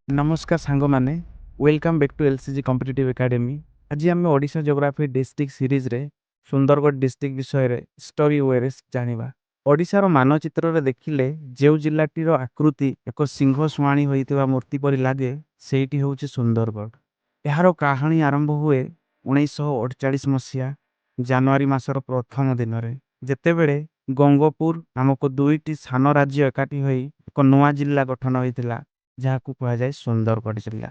ନମସ୍କାର ସାଙ୍ଗମାନେ, welcome back to LCG Competitive Academy। ଆଜି ଆମେ ଓଡ଼ିଶା ଜୋଗ୍ରାଫି ଡିଷ୍ଟ୍ରିକ୍ଟ ସିରିଜରେ ସୁନ୍ଦରଗଡ଼ ଡିଷ୍ଟ୍ରିକ୍ଟ ବିଷୟରେ ଷ୍ଟୋରି ୱେରେ ଜାଣିବା। ଓଡ଼ିଶାର ମାନଚିତ୍ରରେ ଦେଖିଲେ ଯେଉଁ ଜିଲ୍ଲାଟିର ଆକୃତି ଏକ ସିଂହ ଶୁଆଣି ହୋଇଥିବା ମୂର୍ତ୍ତି ପରି ଲାଗେ, ସେଇଟି ହେଉଛି ସୁନ୍ଦରଗଡ଼। ଏହାର କାହାଣୀ ଆରମ୍ଭ ହୁଏ 1948 ମସିହା ଜାନୁଆରୀ ମାସର ପ୍ରଥମ ଦିନରେ, ଯେତେବେଳେ ଗଙ୍ଗପୁର ନାମକ ଦୁଇଟି ସାନ ରାଜ୍ୟ ଏକାଠି ହୋଇ ଏକ ନୂଆ ଜିଲ୍ଲା ଗଠନ ହୋଇଥିଲା, ଯାହାକୁ କୁହାଯାଏ ସୁନ୍ଦରଗଡ଼ ଜିଲ୍ଲା।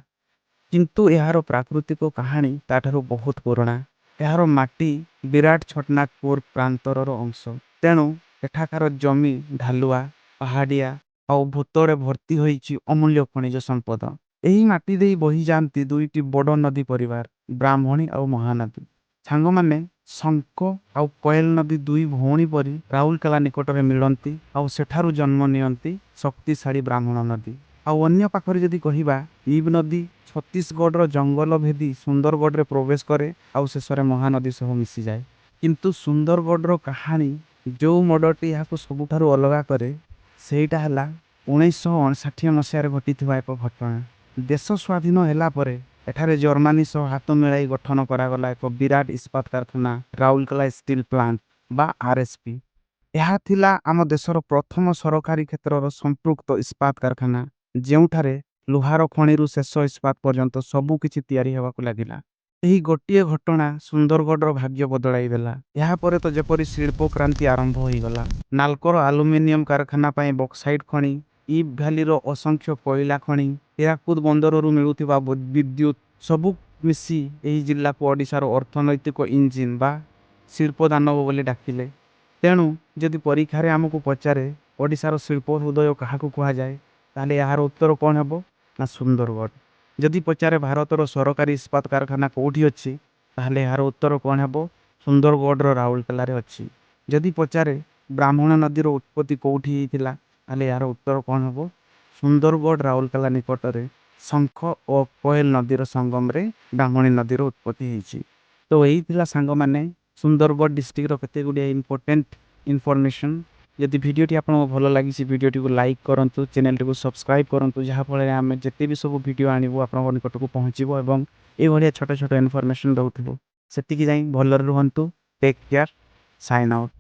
କିନ୍ତୁ ଏହାର ପ୍ରାକୃତିକ କାହାଣୀ ତାଠାରୁ ବହୁତ ପୁରୁଣା। ଏହାର ମାଟି ବିରାଟ ଛୋଟନାଗପୁର ପ୍ରାନ୍ତରର ଅଂଶ। ତେଣୁ ଏଠାକାର ଜମି ଢାଲୁଆ, ପାହାଡ଼ିଆ ଆଉ ଭୂତଳେ ଭର୍ତ୍ତି ହୋଇଛି ଅମୂଲ୍ୟ ଖଣିଜ ସମ୍ପଦ। ଏହି ମାଟି ଦେଇ ବହିଯାଆନ୍ତି ଦୁଇଟି ବଡ଼ ନଦୀ ପରିବାର, ବ୍ରାହ୍ମଣୀ ଆଉ ମହାନଦୀ। ସାଙ୍ଗମାନେ, ଶଙ୍ଖ ଆଉ କୋଏଲ ନଦୀ ଦୁଇ ଭଉଣୀ ପରି ରାଉରକେଲା ନିକଟରେ ମିଳନ୍ତି ଆଉ ସେଠାରୁ ଜନ୍ମ ନିଅନ୍ତି ଶକ୍ତିଶାଳୀ ବ୍ରାହ୍ମଣୀ ନଦୀ। ଆଉ ଅନ୍ୟ ପାଖରେ ଯଦି କହିବା, ଇବ୍ ନଦୀ ଛତିଶଗଡ଼ର ଜଙ୍ଗଲ ଭେଦି ସୁନ୍ଦରଗଡ଼ରେ ପ୍ରବେଶ କରେ ଆଉ ଶେଷରେ ମହାନଦୀ ସହ ମିଶିଯାଏ। କିନ୍ତୁ ସୁନ୍ଦରଗଡ଼ର କାହାଣୀ ଯେଉଁ ମୋଡ଼ଟି ଏହାକୁ ସବୁଠାରୁ ଅଲଗା କରେ, ସେଇଟା ହେଲା 1959 ମସିହାରେ ଘଟିଥିବା ଏକ ଘଟଣା। ଦେଶ ସ୍ୱାଧୀନ ହେଲା ପରେ ଏଠାରେ ଜର୍ମାନୀ ସହ ହାତ ମିଳାଇ ଗଠନ କରାଗଲା ଏକ ବିରାଟ ଇସ୍ପାତ କାରଖାନା, ରାଉରକେଲା ଷ୍ଟିଲ୍ ପ୍ଲାଣ୍ଟ ବା ଆର୍ଏସ୍ପି। ଏହା ଥିଲା ଆମ ଦେଶର ପ୍ରଥମ ସରକାରୀ କ୍ଷେତ୍ରର ସମ୍ପୃକ୍ତ ଇସ୍ପାତ କାରଖାନା, ଯେଉଁଠାରେ ଲୁହାର ଖଣିରୁ ଶେଷ ଇସ୍ପାତ ପର୍ଯ୍ୟନ୍ତ ସବୁ କିଛି ତିଆରି ହେବାକୁ ଲାଗିଲା। ଏହି ଗୋଟିଏ ଘଟଣା ସୁନ୍ଦରଗଡ଼ର ଭାଗ୍ୟ ବଦଳାଇ ଦେଲା। ଏହାପରେ ତ ଯେପରି ଶିଳ୍ପ କ୍ରାନ୍ତି ଆରମ୍ଭ ହୋଇଗଲା। ନାଲକୋର ଆଲୁମିନିୟମ କାରଖାନା ପାଇଁ ବକ୍ସାଇଟ୍ ଖଣି, ଇବ୍ ଭ୍ୟାଲିର ଅସଂଖ୍ୟ କୋଇଲା ଖଣି, ହୀରାକୁଦ ବନ୍ଦରରୁ ମିଳୁଥିବା ବିଦ୍ୟୁତ, ସବୁ ମିଶି ଏହି ଜିଲ୍ଲାକୁ ଓଡ଼ିଶାର ଅର୍ଥନୈତିକ ଇଞ୍ଜିନ୍ ବା ଶିଳ୍ପ ଦାନବ ବୋଲି ଡାକିଲେ। ତେଣୁ ଯଦି ପରୀକ୍ଷାରେ ଆମକୁ ପଚାରେ, ଓଡ଼ିଶାର ଶିଳ୍ପ ହୃଦୟ କାହାକୁ କୁହାଯାଏ, ତାହେଲେ ଏହାର ଉତ୍ତର କ'ଣ ହେବ ନା ସୁନ୍ଦରଗଡ଼। ଯଦି ପଚାରେ ଭାରତର ସରକାରୀ ଇସ୍ପାତ କାରଖାନା କେଉଁଠି ଅଛି, ତାହେଲେ ଏହାର ଉତ୍ତର କ'ଣ ହେବ? ସୁନ୍ଦରଗଡ଼ର ରାଉରକେଲାରେ ଅଛି। ଯଦି ପଚାରେ ବ୍ରାହ୍ମଣୀ ନଦୀର ଉତ୍ପତ୍ତି କେଉଁଠି ହେଇଥିଲା, ତାହେଲେ ଏହାର ଉତ୍ତର କ'ଣ ହେବ? ସୁନ୍ଦରଗଡ଼ ରାଉରକେଲା ନିକଟରେ ଶଙ୍ଖ ଓ କୋଏଲ ନଦୀର ସଙ୍ଗମରେ ବ୍ରାହ୍ମଣୀ ନଦୀର ଉତ୍ପତ୍ତି ହେଇଛି। ତ ଏଇ ଥିଲା ସାଙ୍ଗମାନେ, ସୁନ୍ଦରଗଡ଼ ଡିଷ୍ଟ୍ରିକ୍ଟର କେତେ ଗୁଡ଼ିଏ ଇମ୍ପୋର୍ଟାଣ୍ଟ ଇନଫର୍ମେସନ୍। ଯଦି ଭିଡ଼ିଓଟି ଆପଣଙ୍କୁ ଭଲ ଲାଗିଛି, ଭିଡ଼ିଓଟିକୁ ଲାଇକ୍ କରନ୍ତୁ, ଚ୍ୟାନେଲଟିକୁ ସବସ୍କ୍ରାଇବ୍ କରନ୍ତୁ, ଯାହାଫଳରେ ଆମେ ଯେତେ ବି ସବୁ ଭିଡ଼ିଓ ଆଣିବୁ, ଆପଣଙ୍କ ନିକଟକୁ ପହଞ୍ଚିବ ଏବଂ ଏଇଭଳିଆ ଛୋଟ ଛୋଟ ଇନଫର୍ମେସନ୍ ଦେଉଥିବୁ। ସେତିକି ଯାଇ ଭଲରେ ରୁହନ୍ତୁ। Take care, sign out.